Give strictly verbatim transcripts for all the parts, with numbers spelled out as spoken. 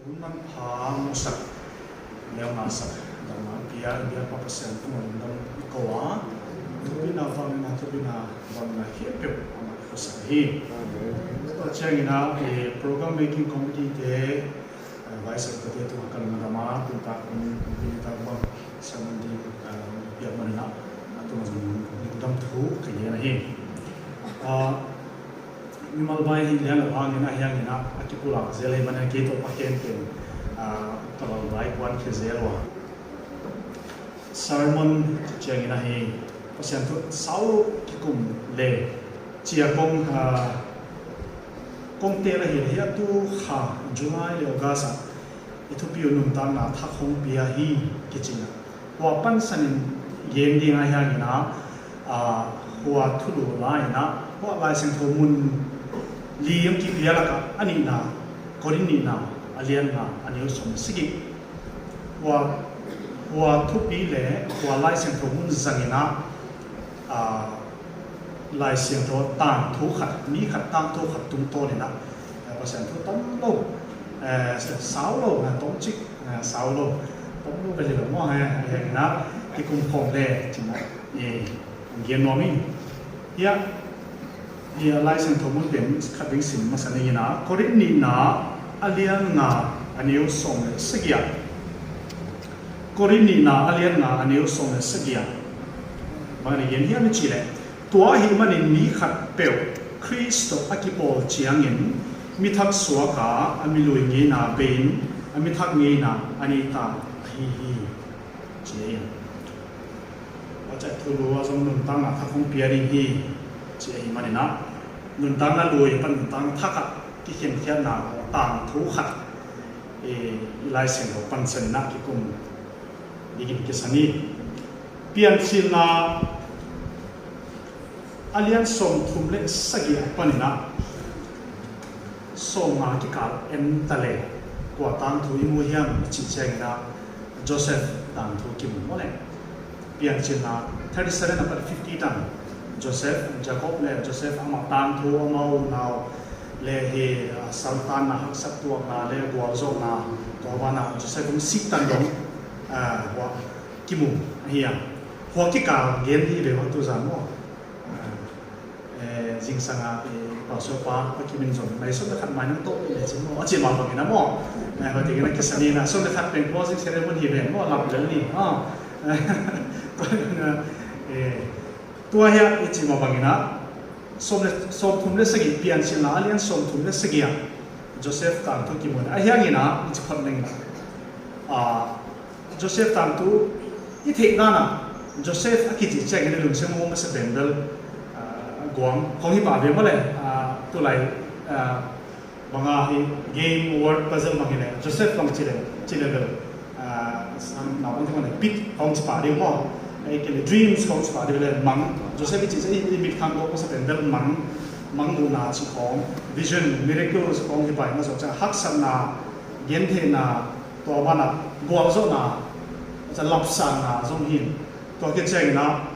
Hun manpha musak, neu ngasak, damna pia, i biakpa Pasian tungah lungdam i ko a, thupina vangliatna, thupina vangliatna khempeuh amah i kosak hi. Tua ciangin ah, eh, program making committee te, eh, vice secretary te tungah ka lungdam a, tun tak hun, tun tak bang, sermon ding, eh, piak manin ah, a tungah zong lungdam thu ka gen ahi. Ah, mimal vai hi lian lo hangin ah, hiangin ah, a kipulak zel hi manin ah, kei tawh pa ken pen, ah, ka val vai kuan khia zel uh a. Sermon ciangin ah hi, Pasian thu sau kikum le cia kong, ah, kong tel ahi le hi a, tu kha July le August ah i thupi uh nuntakna thak hong pia hi kici-in ah, hua pansanin gen ding ah, hiangin ah, ah, hua thulu la-in ah, hua Lai Siangtho mun li hong kipia lakah a nihna, Korin nihna a lian nga a neu sawm le sagih. Hua, hua thupi le hua Lai Siangtho mun zangin ah, ah, Lai Siangtho tangthu khat, mi khat tangthu khat tungtawnin ah, eh, Pasian thu tam lo, eh, sau lo, eh, tomcik, eh, sau lo, tom lo bel hi lo maw, eh, eh, na, kikum khawm le, ci-in ah, eh, gen nuam hi. Hiah, hiah Lai Siangtho mun pen khat ding sim masa ning in ah, Korin nihna a lian nga a neu sawm le sagih ah. Korin nihna a lian nga a neu sawm le sagih ah. Bang a gen hiam i cih leh, tua ahih manin mi khatpeuh Khrist tawh a kipawl ciangin mi thak suak a, a mi lui ngeina bei-in a mi thak ngeina a nei ta ahi hi, ci hi. Tua ciang thulu ah zong nuntakna thak hong pia ding hi, ci ahih manin ah, nuntakna lui pan nuntakna thak ah kikhenkhiatna tangthu khat, eh, i Lai Siangtho pansanin ah kikum dingin kisa ni. Piancilna a lian sawmthum le sagih panin ah sawmnga kikal en ta le, kua tangthu i mu hiam i cih ciangin ah Joseph tangthu kimu maw le. Piancilna thirty seven apat fifty tan Joseph, Jacob le Joseph, amah tangthu, amau unau le hi, ah, saltanna, haksat tuakna le gualzawhna, tua banah Joseph hong sik tan dong, ah, hua kimu ahi a. Hua kikal gen hi ve hua tuzan maw. Ah, eh, zingsang a, eh, pastor pa, pa Kim in zong, nai sawm le khat mai nang tawh le cin maw, a ci mah bangin ah maw. Eh, hua tengin ah kisa ni na, sawm le khat pen closing ceremony hi ve maw, lap lel ni. Ah. Eh, tua hiah i ci mah bangin ah, sawm le, sawmthum le sagih, Piancilna a lian sawmthum le sagih ah Joseph tangthu kimu in ah, a hiangin ah i ci phot ning in ah, ah, Joseph tangthu i theih dan ah, Joseph a kici ciangin i lungsim hong masa pen bel, ah, guam khawng hi pah ve maw le, ah, tulai, ah, bang a hi game, word puzzle bang hi le, Joseph bang ci le, ci le bel, ah, sam na bang ci bang le, pit khawng ci pah ding maw. Ei kei le dreams khawng ci pah ding le, mang, Joseph i ci ciang i, i mit khang khawng masa pen bel mang, mang muhna ci khawng, vision, miracles khawng hi pah hi masa ciang, haksatna, gentheihna, tua banah gualzawhna, lapsanna zong hi. Tua khit ciangin ah,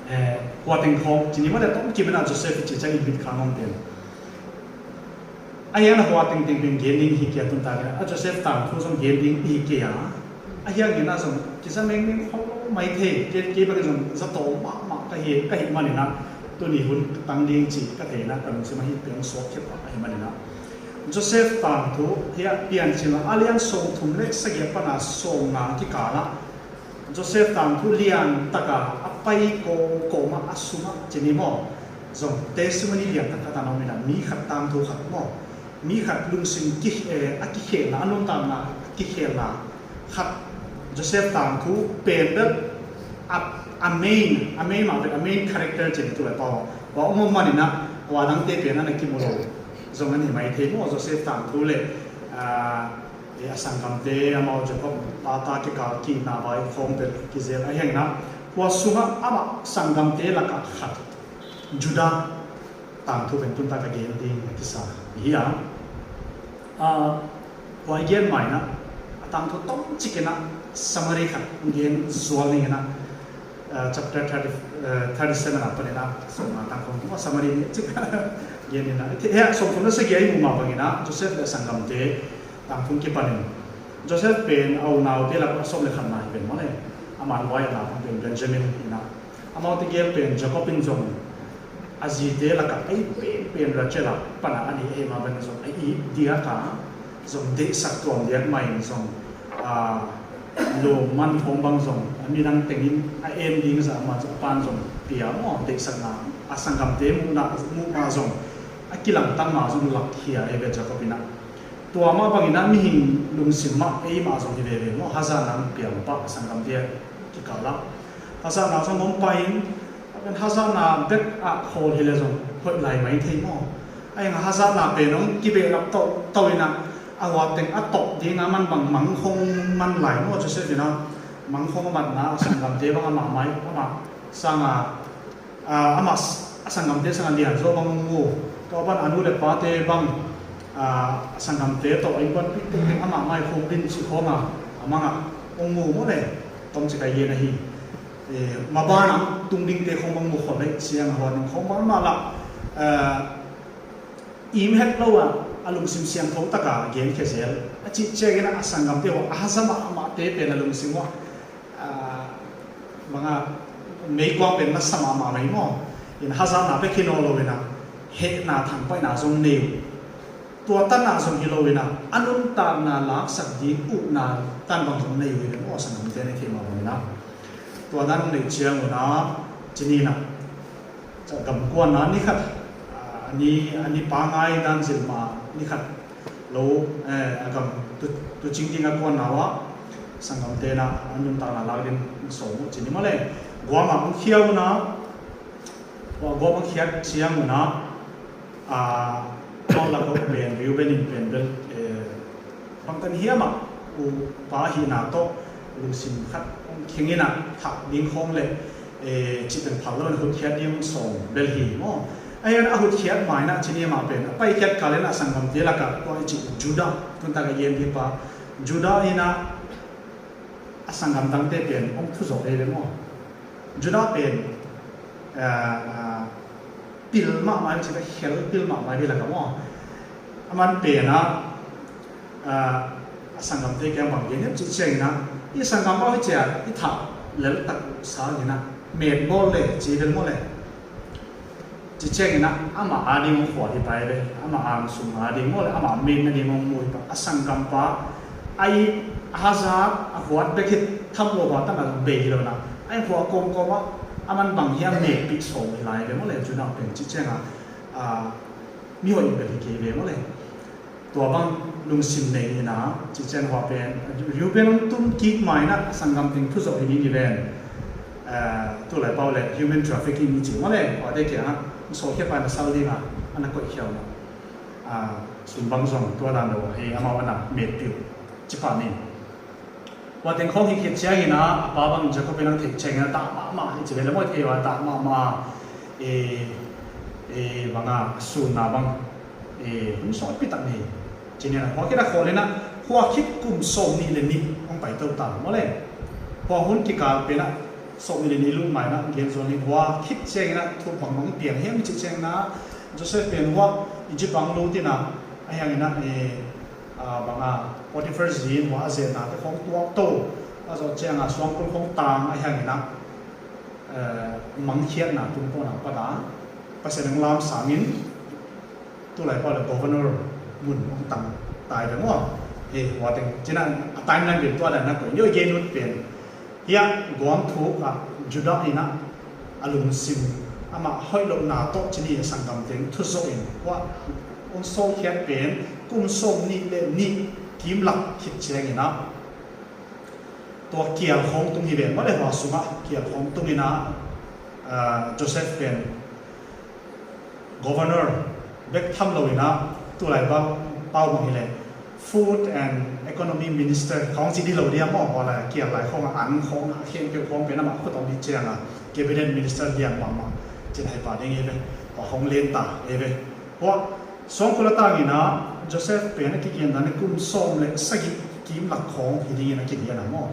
eh, hua teng khawng ci ni maw le, tom kim in ah Joseph i ci ciang i mit khang om pen. A hiang a hua tengteng pen gen ding hi kei a, tun tak in ah Joseph tangthu zong gen ding hi kei a. A hiangin ah zong kisa mengmeng khol lo mai thei, kei, kei bangin zong zato mahmah ka hi, ka hih manin ah tuni hun tang ding ci ka thei in ah ka lungsim ah hih pen suak khit pah ahih manin ah. Joseph tangthu hiah Piancilna a lian sawmthum le sagih pan a sawmnga kikal ah Joseph tangthu lian tak a a pai kawmkawm ah, a sungah ci ni maw, zong testimony lian tak khat a na om in ah, mi khat tangthu khat maw, mi khat lungsim ki, eh, a kikhelna, a nuntakna a kikhelna khat, Joseph tangthu pen bel a, a main, a main mah pen, a main character ci ni, tulai pau a om om manin ah, hua dangte pen a na kimu lo zong an hi mai thei maw. Joseph tangthu le, ah, eh, a sanggamte, amau Jacob tata kikal kihna vai khawng pen kizel a, hiangin ah hua sungah amah sanggamte lakah khat, Judah tangthu pen tun tak a gen ding a kisa hi a. Ah, hua i gen ma in ah, a tangthu tomcik in ah summary khat gen zual ning in ah, ah, chapter thirty, eh, thirty seven ah panin ah, sawmnga tang khawng, summary ni cik gen in ah. Hiah sawmthum le sagih ah i muh mah bangin ah, Joseph le a sanggamte, Tangtung kipanin Joseph pen a unaute lak a sawm le khatna hi pen maw le. Aman huai a na pang pen Benjamin hi na. Amaute gel pen Jacob in zong a zite lakah a it penpen Rachel ah pana a nih ahih mah bangin zong a it diak a, zong deihsak tuam diak mah in zong, a, lawm man khawng bang zong a midang tengin a en ding zah mah zong a pan zong pia maw, deihsakna a sanggamte muhna, muh mah zong a kilangtang mah zong lakkhia ei ve Jacob in ah. Tua mah bangin ah mihing lungsim mah ei mah zong hi veve maw, hazatna hong piang pah a sanggamte kikal ah. Hazatna zong om pah in, a pen hazatna bek ah khawl hi le zong hoih lai mai thei maw. A eng hazatna pen hong kibehlap toh, toh in ah, a huat teng a tawh ding a man bang mang khawng man lai maw, Joseph in ah mang khawng a matna a sanggamte bang amah mai, amah sang a, a, amah s-, a sanggamte sang a lianzaw bang hong mu. Tua pan a nu le pate bang, a, a sanggamte tawh a innkuanpihte teng amah mai khuk din cih khawng a, a mang ah hong mu maw le, tom cik a yen ahi. E, maban ah tung dingte khawng bang mu khol leh ciang a huat ding khawng bang mah lah, e, im het lo a, a lungsim siangtho tak a genkhia zel. A cih ciangin a sanggamte uh a haza mahmahte pen a lungsim uh a, bang a, meikuang pen na sa mahmah mai maw. In hazatna bek hi nawn lo in ah, hehna thangpaihna zong nei uh. Tua tan ah zong hi lo in ah, a nuntakna laksak ding uhna tan bang zong nei uh hi ven aw, sanggamte na thei mah bangin ah. Tua dan hong neih ciangun ah, ci ni in ah, gamkuanna ni khat, a, a ni, a ni pangai dan zil mah ni khat lo, eh, a gam tu, tuucing ding a kuanna uh ah, sanggamte in ah a nuntakna lak ding sawm uh, ci ni maw le. Guam ah hong khia un ah, tua guam ah hong khiat ciangun ah, a, amau lak ah pen Reuben in pen bel, eh, bangtan hiam ah upa hihna tawh lungsim khat hong kheng in ah, thah ding khawng le, eh, cih pen phal lo in ah hutkhiat ding hong sawm bel hi maw. Ahi zongin a hutkhiat ma in ah ci ni, amah pen a paikhiat kal in ah a sanggamte lakah tua i cih Judah, tun tak a gen ding pa Judah in ah a sanggam dangte pen hong thuzawh ei ve maw. Judah pen, eh, eh, pil mahmah hi ci, khel pil mahmah hi lak ah maw. Aman pen ah, a, a sanggamte kiang bang gen hiam cih ciangin ah, i sanggam pau hi ci a i thah lel tak uh sangin ah, met bawl le ci bel maw le. Cih ciangin ah amah a ding hong khual hi pah ei ve, amah angsung a ding maw le, amah metna ding hong mu hi pah. A sanggampa a it, a hazat, a huat bek hi tham lo, huat tan a bei hi lo in ah, a it huat kawmkawm ah a man bang hiam metpih sawm hi lai ve maw le, Judah pen cih ciangin ah, a, mihoih bel hi kei ve maw le. Tua bang lungsim nei in ah, cih ciang hua pen, Reuben hong tun kik ma in ah a sanggam teng thuzawh hi ding hi ven. Eh, tu lai pau le human trafficking i ci maw le, huate kiang ah, sawlkhia pa in a sal ding a, a na koihkhia uh a. Ah, sun bang zong tua dan lo, hei amau a na metpih uh, ci pah ni. Tua teng khawng hi khit ciangin ah, a pa bang Jacob in ah hong theih ciangin ah, dah mahmah hi ci ve le maw, i thei uh a, dah mahmah. E, e, bang a, sunna bang, e, hun sawtpi tak ni. Ci ni in ah, hua khit a khawl in ah, hua khit kum sawmnih le nih hong pai to ta maw le. Hua hun kikal pen ah, sawmnih le nih lut ma in ah, gen zo ni, hua khit ciangin ah, thu bang bang piang hiam cih ciangin ah, Joseph pen hua Egypt ah hong lut in ah, ahi hangin ah, e, a, bang a, Potiphar zi in hua a zetnate khawng tuak to, a zawh ciang a suangkul khawng tang, ahi hangin ah, eh, mangkhiatna tungtawn a pat a, Pasian hong lam sangin, tu lai pau le governor mun hong tang ta ei ve maw. Hei, hua teng, ci in ah, a timeline pen tua dan in ah koih ni, i gen ut pen. Hiah guam thuk ah Judah in ah a lungsim, amah hoih lohna tawh ci ni, a sanggam teng thuzawh in, hua hong sawlkhiat pen kum sawmnih le nih kim lak khit ciangin ah, tua kial khawng tung hi ven maw le, hua sungah kial khawng tung in ah, ah, Joseph pen governor bek tham lo in ah, tu lai pau, pau bang hi leh Food and Economy Minister khawng ci ding lo diam maw, hua lai kial lai khawng a, an khawng a, khempeuh khawng pen amah khut a om hi ciang a, cabinet minister lian mahmah ci in ah hi pah ding hi ve. Hua khawng len ta hi ve. Hua suangkul a tang in ah, Joseph pen a kigen dan in kum sawm le sagih kim lak khawng hi ding in a kigen a maw.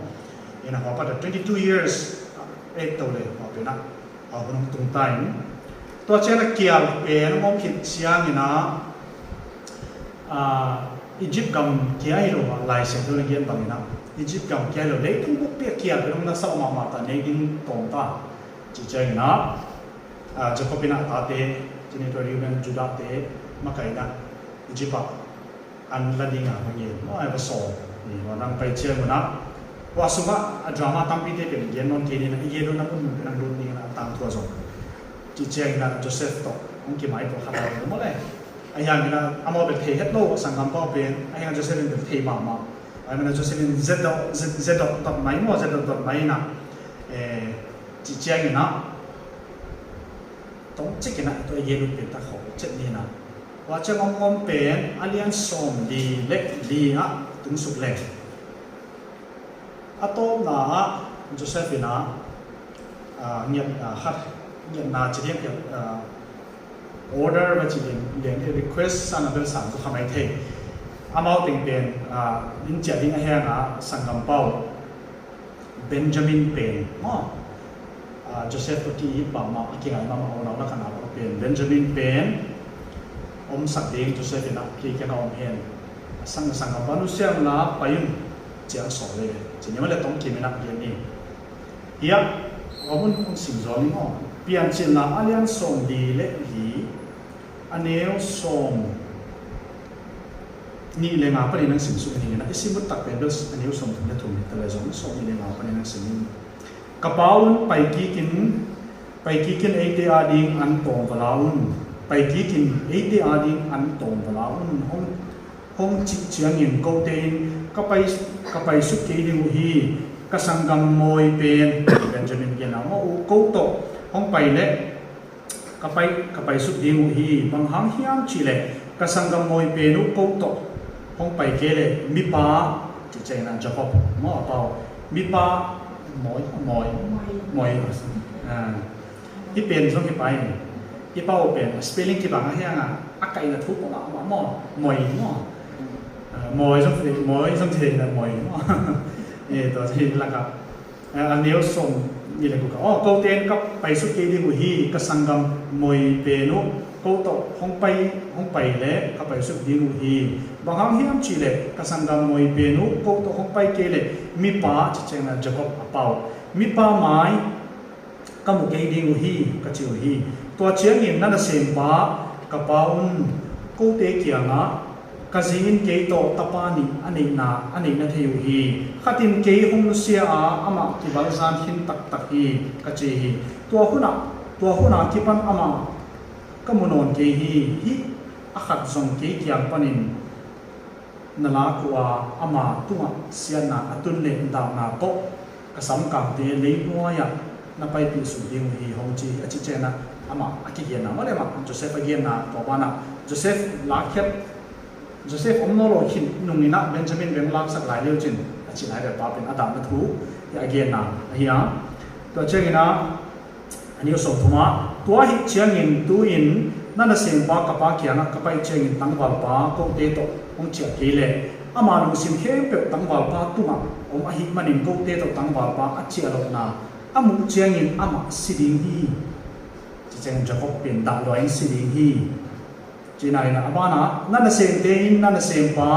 In ah hua pat a twenty two years, eh, to le hua pen ah a hun hong tung ta in. Tua ciang a kial pen hong om khit ciangin ah, ah, Egypt gam kia hi lo ah, Lai Siangtho in a gen bangin ah, Egypt gam kia hi lo, leitung bukpi a kial pen hong na sa mahmah ta, nei ding tawm ta. Ci ciangin ah, ah, Jacob in a tate, ci ni, tua Reuben, Judah te makaih in ah Egypt ah an la ding a va ngen, maw, a va sawm. Ni, hua nang pai ciangun ah, hua sungah a drama tampite pen gen nawn kei ni in ah, i gen nawn a mun mun pen hong lut ding in ah, a tangthu ah zong. Ci ciangin ah Joseph tawh hong kimai pawlkhat a om lo maw le. Ahi hangin ah amau bel thei het lo, a sanggampa uh pen. Ahi hangin ah Joseph in bel thei mahmah. Ahi hangin ah Joseph in zedot, zed-, zedot dot mai maw, zedot dot mai in ah, eh, ci ciangin ah tawmcik in ah tua i gen ut pen tak khawh ciat ni in ah. Hua ciang om om pen a lian sawmli le li ah tungsuk leng. A tawpna ah Joseph in ah, ah, ngiat, ah, khat, ngiatna ci ding, ah, order va ci ding, lian request sa na bel sang zu kha mai thei. Amau teng pen, ah, in ciah ding a hang a sanggampa uh Benjamin pen, maw, ah, Joseph tawh ki-it mahmah, a kingai mahmah, a unau lakah na pau pen Benjamin pen omsak ding Joseph in ah kei kiangah om hen. A sang, a sanggampa nusia un la pai un, ciang sawl e, ci ni maw le, tawmkim in ah gen ni. Hiah, om un, hong sim zaw ni maw. Piancilna a lian sawmli le li, a neu sawmnih le nga panin hong sim suk ni in ah, i sim ut tak pen bel a neu sawmthum le thum hi ta leh zong, sawmnih le nga panin hong sim ni. Ka pa un pai kik in, pai kik in, eite ading an tawm va la un. Pai kik in, eite ading an tawm va la un, hong, hong cih ciangin kote in ka pai, ka pai suk kei ding uh hi. Ka sanggam mawi pen, Benjamin gen a maw, uh ko tawh hong pai leh ka pai, ka pai suk ding uh hi. Bang hang hiam cih leh ka sanggam mawi pen uh ko tawh hong pai kei leh mipa, ci ciangin ah Jacob maw, a pau, mipa mawi, mawi, mawi. Ah, hih pen zong hi pai. Hih pau pen spelling kibang a, hi hang a, a kaihna thu pawlkhat mah maw, mawi maw. Ah, mawi zong hi, mawi zong hi na, mawi maw. Eh, tua hi lakah. Eh, a neu sawmnih le guk ah, aw, kote in ka pai suk kei ding uh hi. Ka sanggam mawi pen uh ko tawh hong pai, hong pai leh ka pai suk ding uh hi. Bang hang hiam cih leh ka sanggam mawi pen uh ko tawh hong pai kei leh mipa, ci ciangin ah Jacob, a pau, mipa mai ka mu kei ding uh hi, ka ci uh hi. Tua ciangin na nasempa ka pa un kote kiangah, ka zi in kei tawh tapa nih a neihna, a neihna thei uh hi. Khat in kei hong nusia a, amah kibalzan khin taktak hi, ka ci hi. Tua hun ah, tua hun a kipan amah ka mu nawn kei hi. Hih a khat zong kei kiang panin na lak uh a, ama tungah siatna a tun leh dahna tawh ka samkangte leinuai ah na paipih suk ding uh hi, hong ci hi, a ci ciangin ah amah a kigenna maw le, amah Joseph a genna, tua banah Joseph lakkhiat, Joseph om nawn lo khin nung in ah Benjamin beng laksak lai leu cin, a cih lai bek pa pen a dahna thu hi, a genna ahi a. Tua ciangin ah a neu sawmthum ah, tua ahih ciangin tu-in na nasempa ka pa kiangah ka pai ciangin tangvalpa kote tawh hong ciah kei leh, ama lungsim khempeuh tangvalpa tungah om ahih manin kote tawh tangvalpa a ciah lohna a muh ciangin amah si ding hi, ci ciangin Jacob pen dah lua in si ding hi. Ci-in ah, a banah, na nasemte in na nasempa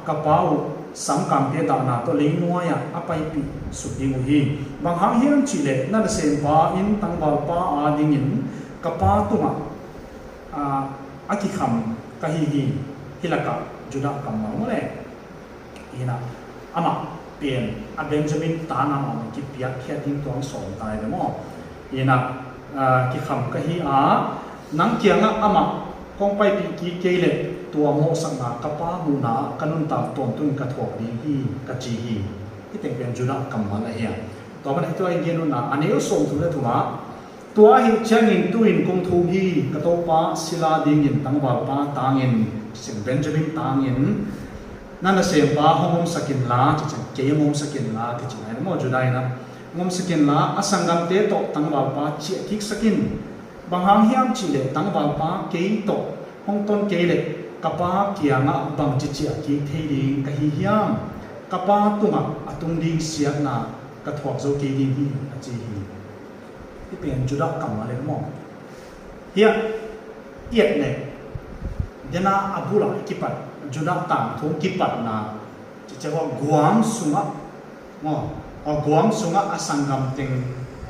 ka pa uh samkangte dahna tawh leinuai ah a paipih suk ding uh hi. Bang hang hiam cih leh na nasempa in tangvalpa adingin ka pa tungah, ah, a kikham ka hi hi. Hih lakah Judah kammal maw le. Hi-in ah, amah pen a Benjamin ta na mahmah kipiakkhiat ding tuang sawm ta hi ve maw. Hi-in ah, ah, kikham ka hi a, nang kiangah amah kong paipih kik kei leh tua mawhsakna ka pa muhna ah ka nuntak tawntung ka thuak ding hi, ka ci hi. Hih teng pen Judah kammal ahi a. Tua banah hih tua i gen nopna a neu sawmthum le thum ah, tua ahih ciangin tu-in kong thum hi, ka topa sila dingin tangvalpa tangin, ci ciang Benjamin tangin, na nasempa hong omsak inla, ci ciang kei hong omsak inla, kici nai na maw, Judah in ah, hong omsak inla, a sanggamte tawh tangvalpa ciah kiksak in. Bang hang hiam cih leh tangvalpa kei tawh hong ton kei leh ka pa kiangah bangci ciah kik thei ding ka hi hiam? Ka pa tungah a tung ding siatna ka thuak zo kei ding hi, a ci hi. Hih pen Judah kammal hi maw. Hiah i et leh, dena a bul ah i kipat Judah tangthu kipatna, cici hua guam sungah, maw, a guam sungah a sanggam teng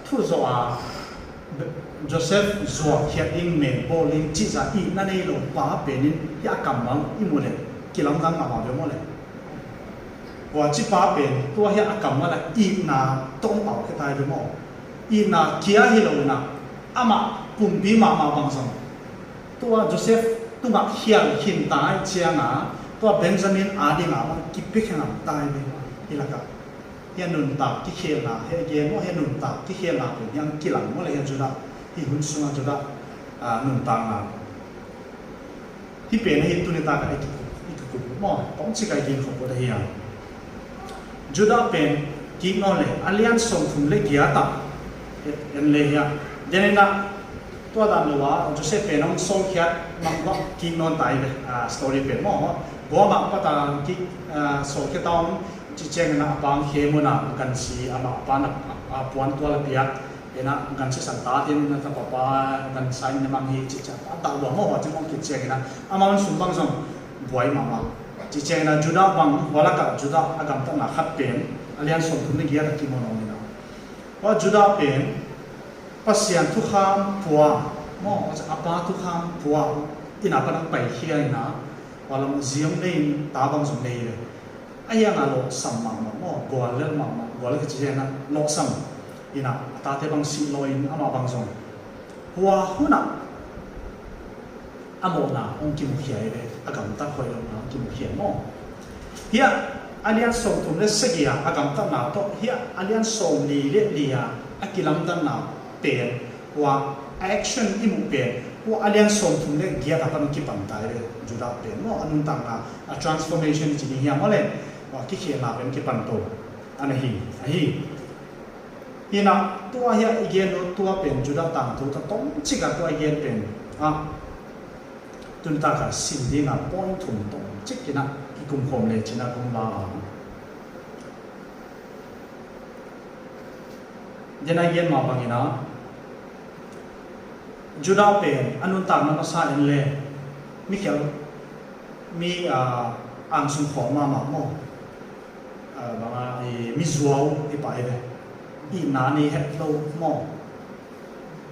thu zawh a, Joseph zuak khiat ding, mel bawl ding cih zah itna nei lo pa pen in, hih a kammal i muh leh kilamdang mahmah ve maw le. Hua ci pa pen tua hih a kammal ah itna tawh pau khia ta hi ve maw. Itna kia hi lo in ah, amah pumpi mahmah bang zong tua Joseph tungah khial khin ta ahih ciangin, tua Benjamin a dingah bang kipiakhia ngam ta hi ve. Hih lakah hih a nuntak kikhelna, hih a gen maw, hih a nuntak kikhelna pen hih hong kilang maw le, hih a Judah, hih hun sungah Judah, ah, nuntakna. Hih pen ahi tuni takah i kikup, i kikup maw, kong cik a i gen khop uh ahi a. Judah pen kik nawn le, a lian sawmthum le giat ah en le hi a. Deninah tua dan lo a, Joseph pen hong sawlkhiat mang uh ah kik nawn ta hi ve, a, story pen maw. Guam ah pata kik, a, sawlkhia ta hong, ci ciangin a pa hong khem un a, gansi amah a pa na, a, a puan tual a piak. Inah gansi san ta tin, na tapa pa gansa in na mang hi ci ciang a ta lua maw, hua ci mawng kik ciangin a, amah hong sum bang zong buai mahmah. Ci ciangin a Judah bang, hua lakah Judah a gamtatna khat pen a lian sawmthum le giat a kimu nawn inah. Hua Judah pen Pasian thukham pua maw, a pa thukham pua inah pan hong paikhia inah, hua lam ziam nei in ta bang zong nei ve. A hiangah lawhsam mahmah maw, guallel mahmah, guallel ka ci hiangah lawhsam. Inah a tate bang sih law in amah bang zong hua hunah a mawhna hong kimukhia hi ve, a gamtat hoih lohna hong kimukhia maw. Hiah a lian sawmthum le sagih a gamtatna tawh hiah a lian sawmli le li a a kilamdanna pen, hua a action i muh pen, hua a lian sawmthum le giat a pan hong kipan ta hi ve. Judah pen maw, a nuntakna, a transformation i ci ding hiam maw le, hua kikhelna pen kipan to. A na hi, ahi. Inah tua hiah i gen uh tua pen Judah tangthu tawh tomcik a tua i gen pen ah, tuni takah sim dingah point thum tomcik inah kikum khawm le cin a kong la a. Dena i gen mah bangin ah, Judah pen a nuntakna masa en le, mi khial, mi, ah, angsung khawm mahmah maw. Ah, banga, i, mi zuau hi pah hi ve. Itna nei het lo maw.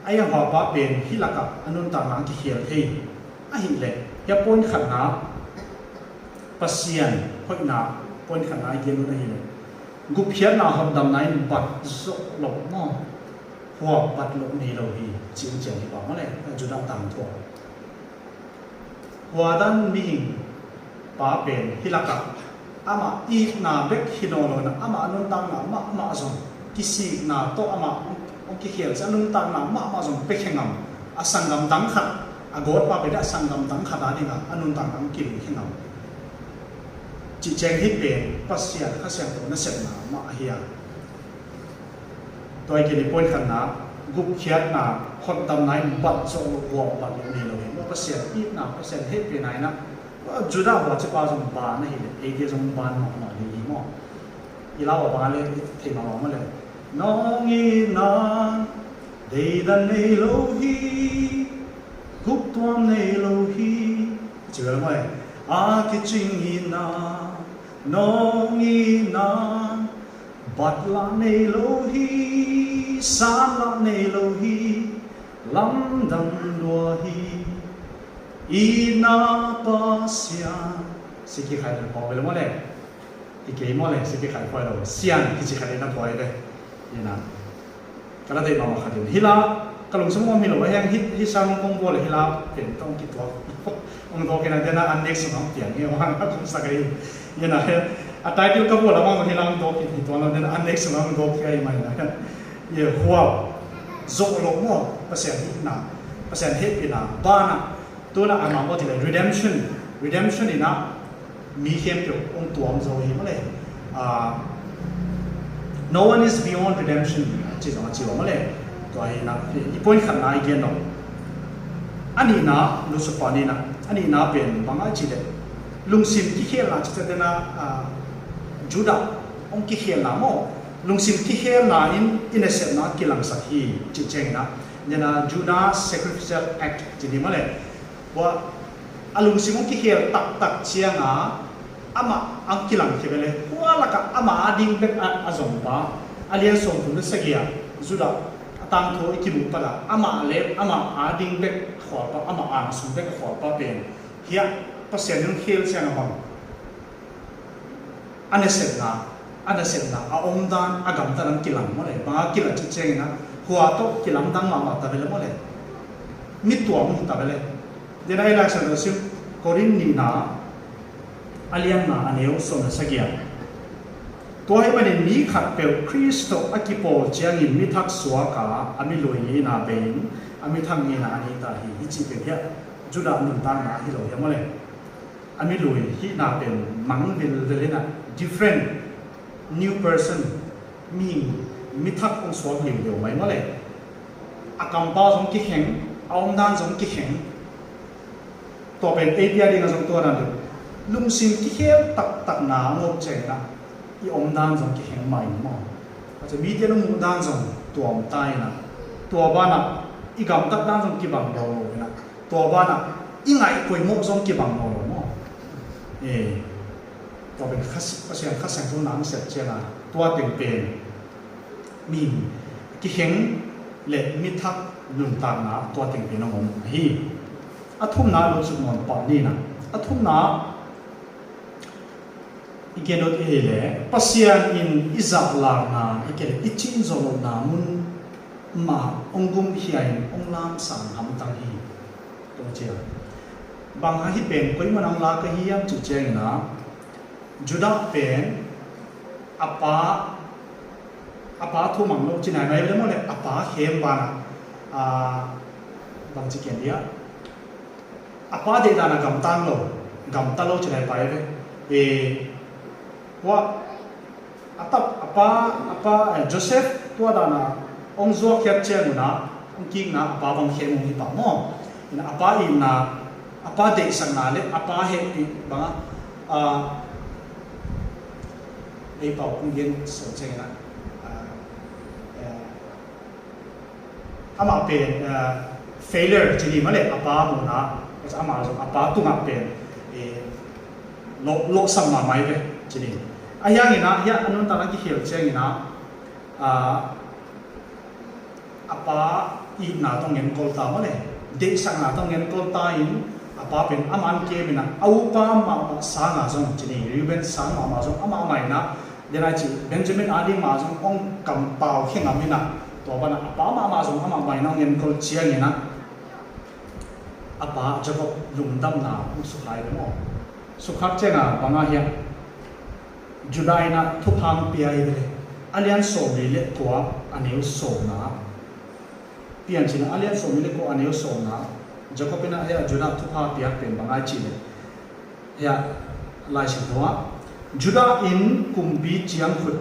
A hiang hua pa pen hih lakah a nuntakna hong kikhel thei. Ahih leh hia point khatna, Pasian hoihna point khatna i gen uh ahih leh, gupkhiatna hotdamna in bat zawh loh maw. Hua bat loh nei lo hi, ci-in cian hi pah maw le, a Judah tangthu ah. Hua dan mihing pa pen hih lakah amah itna bek hi nawn lo inah, amah a nuntakna mahmah zong, kisikna tawh amah hong kikhel sia, a nuntakna mahmah zong piakhia ngam, a sanggam dang khat, a gawtpa pen a sanggam dang khat a dingah a nuntakna hong kilungkhia ngam. Cih ciang hih pen Pasian Kha Siangtho nasepna mah ahi a. Tua i gen i point khatna, gupkhiatna, hotdamna in bat zawh loh, hua bat loh nei lo hi. Maw, Pasian itna, Pasian hehpihna inah, Judah hua cipa zong ban ahih leh eite zong ban mahmah ding hi maw. I lau a bang a le thei mahmah maw le. Nong itna deidan nei lo hi, guptuam nei lo hi, ci bel maw le. A kicing itna, nong itna bat lah nei lo hi, san lah nei lo hi, lamdang lua hi. Itna Pasian. Si kikhai lo pau ve lo maw le. I kei maw le, si kikhai pau lo. Sian kici khai na pau ve. Itna. Ka la deih mahmah khat in. Hih la, ka lungsim om hi lo, a hiang hih, hih sang kong bawl hih la pen tawh kituak. Hong dawk in a, dena an next sung hong piang hi, hong hong sak hi. Ina, a title ka bawl a mang hih la hong dawk hi, hi tuan lo, dena an next sung hong dawk hi a, i mai na. Ye, hua, zawh loh maw, Pasian hihna, Pasian hehpihna, bana, tuna a mang maw ti le, redemption, redemption ina, mi khempeuh hong tuam zo hi maw le. Ah, no one is beyond redemption, ci zong a ci maw le. Tua hi na, i point khatna i gen lo. A nihna, Lucifer nihna, a nihna pen bang a ci le. Lungsim kikhelna ci te na, ah, Judah hong kikhelna maw. Lungsim kikhelna in, i nasepna kilangsak hi, ci ciang ina. Nena Judah Sacrificial Act, ci ni maw le. Tua A lungsim hong kikhel taktak cianga amah ang kilangkhia ve le. Khua lakah amah a ding bek a, a zongpa, a lian sawmthum le sagih ah Judah a tangthu i kimuh patah amah le amah a ding bek a khualpa, amah a sung bek a khualpa pen hiah Pasian in hong khel cianga bang a nasepna, a nasepna, a omdan, a gamtat ang kilang maw le. Banga kilang cih ciangin ah hua tawh kilamdang mahmah ta ve le maw le. Mi tuam ta ve le. Dena i Laisiangtho sim Korin nihna a lianna a neu sawm le sagih ah, tua hih manin mi khatpeuh Khrist tawh a kipawl ciangin mi thak suaka a mi lui ngina bei-in a mi thak ngina a nei ta hi. Hih cih pen hiah Judah nuntakna hi lo hiam maw le. A mi lui hihna pen mang vilvel in ah different, new person, mihing mi thak hong suak liuliu mai maw le. A kampau zong kikheng, a omdan zong kikheng. Tua pen ei pia dingah zong tua dan deuh lungsim kikhel taktakna a ngawp ciangin ah i omdan zong kikheng mah in maw. Mite nong muhdan zong tuam ta in ah tua banah i gamtat dan zong kibang lo lo in ah tua banah i ngaih poimawh zong kibang lo lo maw. Tua pen Pasian Kha Siangtho na ang sep ciangin ah tua teng pen mi kikheng le mi thak nuntakna tua teng pen a ngawm ahi. A thumna a lutsuk nawn pah ni in ah, a thumna i gen ut i hei le Pasian in i zahlakna a kei le i cin zawh lohna mun mah hong gumkhia in hong lamsang hamtang hi. Tua ciang bang a hih pen koi mun ang la ka hiam cih ciangin ah Judah pen a pa, a pa thu mang lo ci nai mai le maw le, a pa khem banah bang ci kian dia a pa deih dan a gamtang lo, gamta lo ci nai pai ve. Tua a tap a pa, a pa Joseph tua dan a hong zuak khiat ciangun ah hong kikna a pa bang khem hong hi pah maw. In a pa itna, a pa deihsakna le a pa hehpih bangah ei pau kong gen so ciangin ah amah pen failure ci ni maw le, a pa muhna, amah zong a pa tungah pen lawhsam mahmah hi ve ci ni. A hiangin ah hiah a nuntakna kikhel ciangin ah a pa itna tawh ngenkol ta maw le, deihsakna tawh ngenkol ta in a pa pen a man kem in ah a upa mahmah sanga zong ci ni, Reuben sang mahmah zong amah mah in ah, den ai ci Benjamin a ding mah zong hong kampau khe ngam in ah, tua banah a pa mahmah zong amah mah in ah hong ngenkol ciangin ah a pa Jacob lungdamna hong sukha hi ve maw. Sukhak ciangin bang a hiam Judah in ah thupha hong pia hi ve le. A lian sawmli le kua a neu sawmna Piancilna a lian sawmli le kua a neu sawmna, Jacob in ah hiah Judah thupha piak pen bang ai cih leh, hiah Lai Siangtho ah, Judah in kumpi ciangkhut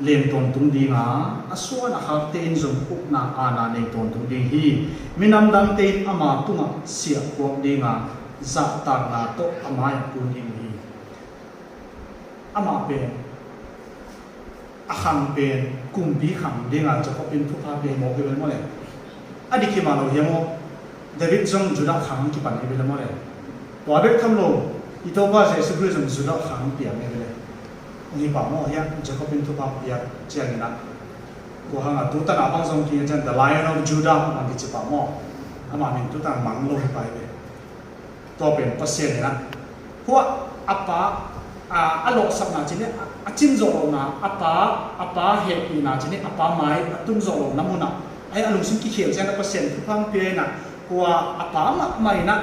len tawntung ding a, a suan a khakte in zong ukna aana nei tawntung ding hi. Minam dangte in ama tungah siahpuak ding a, zahtakna tawh a mai-ah kun ding hi. Amah pen a khang pen kumpi khang dinga Jacob in thupha pia hi mawk hi ve le maw le. A dik hi mah lo hiam aw? David zong Judah khang kipan hi ve le maw le. Tua bek tham lo, i Topa Jesu Khrist zong Judah khang piang hi ve le. Hong hi pah maw hiam? Jacob in thupha piak ciangin ah, tua hangah tutan a bang zong kingah cian The Lion of Judah bang kici pah maw? Amah min tutan mang lo hi pah hi ve. Tua pen Pasian in ah, hua a pa a, a lawhsapna ci ni, a, a cin zawh lohna, a pa, a pa hehpihna ci ni, a pa mai a tun zawh lohna munah, ai a lungsim kikhel ciangin ah Pasian thupha hong pia in ah, hua a pa mahmah in ah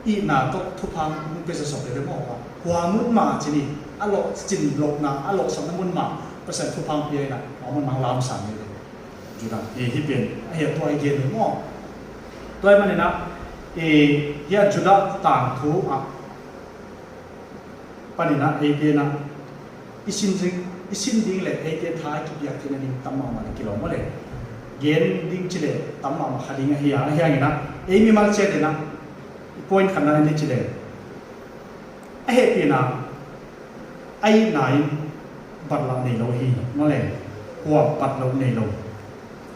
itna tawh thupha hong pia sawsawk leh maw, hua mun mah ci ni, a lawh cin lohna, a lawhsapna mun mah Pasian thupha hong pia in ah, hua mun mah hong lamsang hi. Judah, eh, hih pen a hiah tua i gen uh maw? Tua ahih manin ah, eh, hiah Judah tangthu ah panin ah eite in ah i sin ding, i sin ding le eite tha i kipiak theihna ding tam mahmah le kilawm maw le. Gen ding ci le tam mahmah kha ding ahi a, ahi hangin ah ei mimal ciat in ah i point khatna en ni ci le, a hehpihna a itna in bat lah nei lo hi, maw le, huam bat loh nei lo.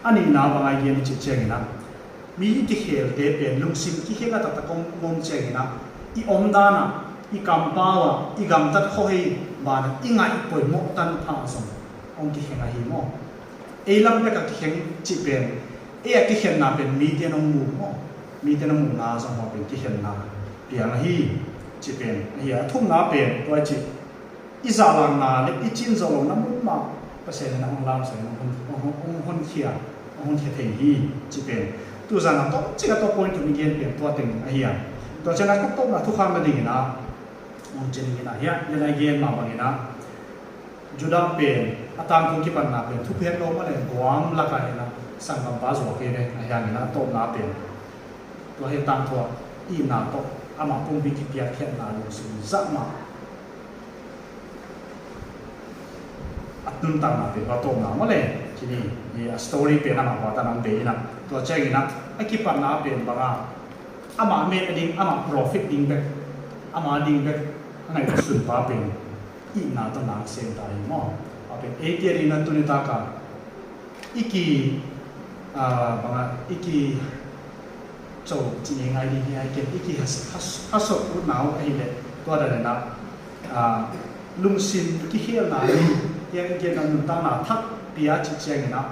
A nihna bang ai gen i cih ciangin ah, mi kikhelte pen lungsim kikhel a taktak om, om ciangin ah, i omdan ah, i kampau ah, i gamtat khuahei banah i ngaih poimawh tanpha zong hong kikheng ahi maw? Ei lam bek a kikheng cih pen ei a kikhenna pen mite in hong mu maw? Mite in hong muhna zong hong pen kikhenna piang ahi cih pen ahi a. A thumna pen tua cih i zahlanna le i cin zawh lohna mun mah Pasian in a hong lamsang in hong, hong, hong, hong honkhia, hong honkhia thei hi cih pen. Tuzan a tawmcik a tawh point tu i gen pen tua teng ahi a. Tua ciang a ka tawpna thukham nadingin a hong cin dingin a hiah, den a i gen mah bangin a Judah pen a tangthu kipatna pen thupi het lo mah le guam lakah in a sanggampa zuak hi ve. A hiangin a tawpna pen tua hi tangthu ah itna tawh amah pumpi kipiakkhiatna lungsim zah mah a nuntakna pen va tawpna maw le. Kini hi a story pen amah hua tan a hong bei in a, tua ciangin a a kipatna pen banga amah met a ding, amah profit ding bek, amah ding bek a ngaihsun pa pen itna tawh na sem ta hi maw? A pen eite a ding na tuni taka i ki, ah, banga i ki co ci ngai ding hi a, i ken i ki has, has, hasot utna uh ahih leh tua dan in a, ah, lungsim kikhelna hi a, i ken a nuntakna thak pia cih ciangin a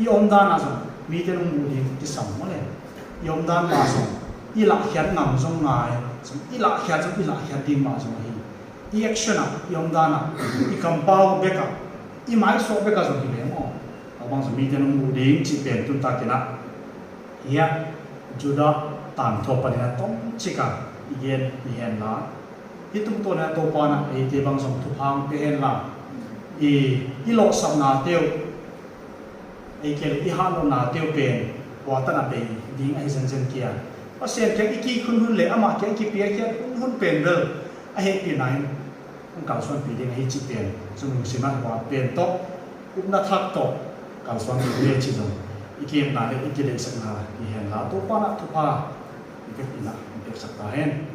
i omdan ah zong mite in hong muh ding kisam maw le. I omdan mah zong i lahkhiat ngam zong ngai, zong i lahkhiat zong i lahkhiat ding mah zong ahi. I action ah, i omdan ah, i kampau bek ah, i maisuah bek ah zong hi ve maw? Tua bang zong mite in hong muh ding cih pen tun takin a hiah Judah tangthu panin a tawmcik a i gen hi hen la, hih tungtawn in a Topa in a eite bang zong thupha hong pia hen la, i, i lawhsapnate uh, ei kia le i hatlohnate uh pen hua tan a bei ding ahi zenzen kia. Pasian kiang i kik hunhun le amah kiang i kipiakkhiat hunhun pen bel a hehpihna in hong kalsuanpih ding ahi cih pen zong lungsim ah hua pen tawh upna thak tawh kalsuanpih ding ahi cih zong i kihepna le i kideihsakna hi hen la, Topa in a thupha i pek in a hong piaksak ta hen.